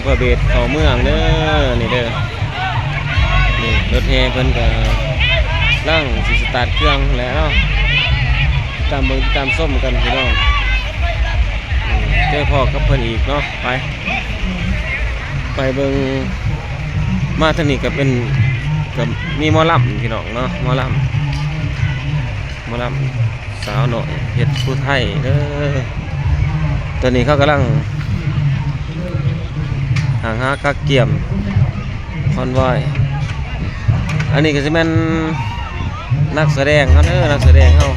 ພະເບດເຂົ້າເມືອງເດີ ນີ້ເດີ. ນີ້ລົດແຫ່ເພິ່ນກະກຳລັງຊິສະຕາດເຄື່ອງແຫຼະເນາະ. ຕາມເບິ່ງ ຕາມຊົມກັນພີ່ນ້ອງ. ເຈີພໍ້ກັບເພິ່ນອີກເນາະ. ໄປ ໄປເບິ່ງ. ມາທາງນີ້ກະເປັນ ກະມີໝໍລຳພີ່ນ້ອງເນາະ ໝໍລຳ ໝໍລຳສາວນ້ອຍເພັດພູໄທເດີ. ຕອນນີ້ເຂົາກຳລັງຫ້າງຫາກະກຽມຄອນວອຍ. ອັນນີ້ກະຊິແມ່ນ ນັກສະແດງເຮົາເດີ ນັກສະແດງເຮົາ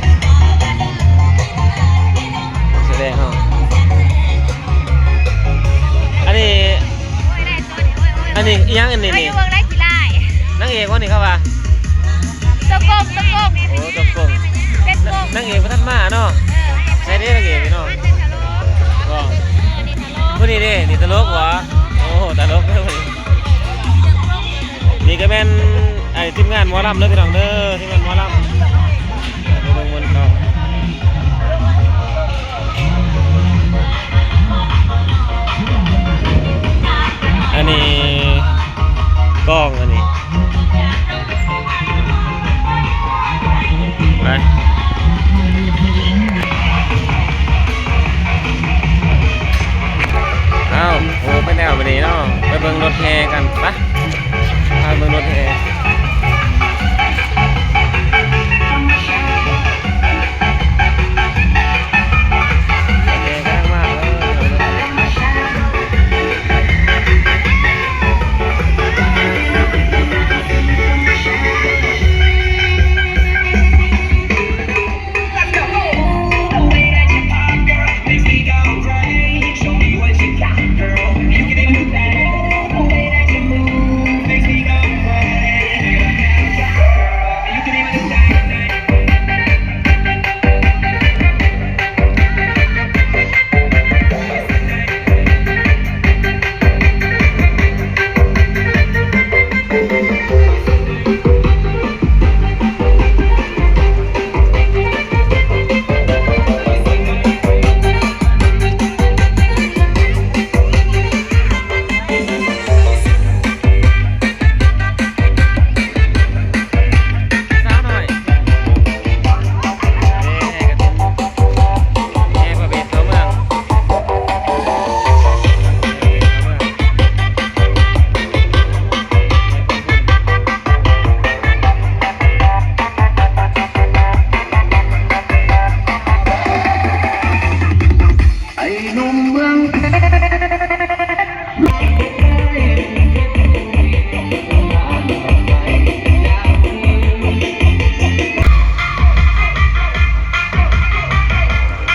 ນັກສະແດງເຮົາ. ອັນນີ້ ອັນນີ້ອີ່ຫຍັງອັນນີ້ນີ້? ນາງເອກບໍ່ນີ້ເຂົາວ່າ? ຕົວໂກງ ຕົວໂກງ ໂອ້ ຕົວໂກງ ເປັນໂກງ. ນາງເອກບໍ່ທັນມາເນາະ. ເອີ ໃສເດນາງເອກເນາະ? ບໍ່ ຜູ້ນີ້ເດ ນີ້ຕະຫຼົກບໍ່? ໂອ້ ຕະຫຼົກເດີ. ນີ້ກະແມ່ນ ໄອ້ ທີມງານໝໍລຳເດີພີ່ນ້ອງເດີ ທີມງານໝໍລຳ. ໄປເບິ່ງມ່ວນຕໍ່. ອັນນີ້ກອງ ອັນນີ້ ໄປ. ອ້າວ ໂອ້ ໄປແລ້ວບັດນີ້ເນາະ. ໄປເບິ່ງລົດແຫ່ກັນ ໄປ ພາເບິ່ງລົດແຫ່.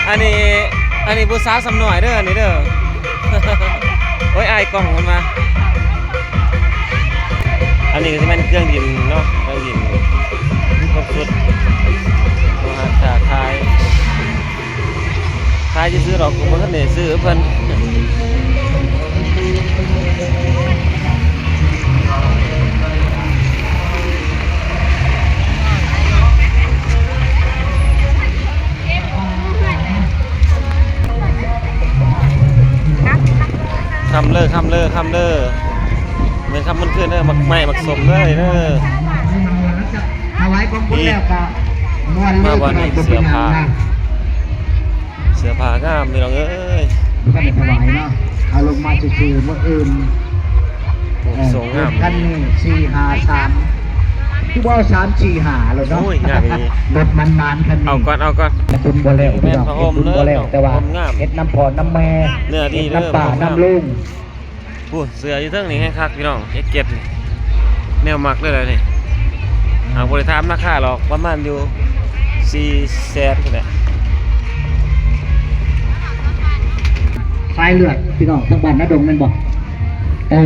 ອັນນີ້ ອັນນີ້ຜູ້ສາວສ່ຳນ້ອຍເດີ ອັນນີ້ເດີ. ໂອ້ຍ ອາຍກ້ອງເພິ່ນວ່າ. ອັນນີ້ກະຊິແມ່ນເຄື່ອງດິນເນາະ ເຄື່ອງດິນຄົບຊຸດ. ໂລຫະຄ້າຂາຍ ຂາຍຊື່ໆດອກ ກະບໍ່ທັນໄດ້ຊື້ເພິ່ນ. ຄ່ຳເລີ ຄ່ຳເລີ ຄ່ຳເລີ ແມ່ນຄ່ຳມື້ຄືນເດີ ໝາກໄມ້ໝາກສົ້ມເລີຍເດີ. ຖວາຍກອງບຸນແລ້ວກະມ່ວນເລີຍ ມາບ່ອນນີ້ ເສື້ອຜ້າ ເສື້ອຜ້າງາມພີ່ນ້ອງເອີຍ. ບໍ່ໄດ້ຖວາຍເນາະ ເອົາລົງມາຊື່ໆ ມື້ອື່ນ. ໂອ້ ເອີ ໂຊງງາມ ຄັນນີ້ ສີ່ຫ້າສາມ ຄືບໍ່ເອົາ ສາມສີ່ຫ້າ ໂລດເນາະ. ໂອ້ຍ ງາມອີ່ຫຼີ ລົດມັນໝານຄັນນີ້ ເອົາກ່ອນ ເອົາກ່ອນ. ບຸນບໍ່ແລ້ວພີ່ນ້ອງ ເຮັດບຸນບໍ່ແລ້ວ ແຕ່ວ່າເຮັດນຳພໍ່ນຳແມ່ ເຮັດນຳປ້ານຳລຸງ. ໂອ້ ເສື້ອຢູ່ເທິງນີ້ແຮງຄັກພີ່ນ້ອງ ເອັດເຈັດນີ້ ແນວມັກເລີຍລະນີ້. ເຮົາບໍ່ໄດ້ຖາມລາຄາດອກ ປະມານຢູ່ສີ່ແສນພຸ້ນແຫຼະ. ສາຍເລືອດພີ່ນ້ອງ ທາງບ້ານນາດົງແມ່ນບໍ່? ເອີ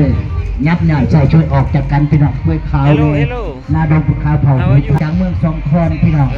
ຫຍັບຍ້າຍໃສ່ ຊ່ວຍອອກຈາກກັນພີ່ນ້ອງ ເພື່ອຂາວແດ່. ນາດົງ ເພື່ອຂາວເຜົ່າ ຈາກເມືອງສອງຄອນພີ່ນ້ອງ.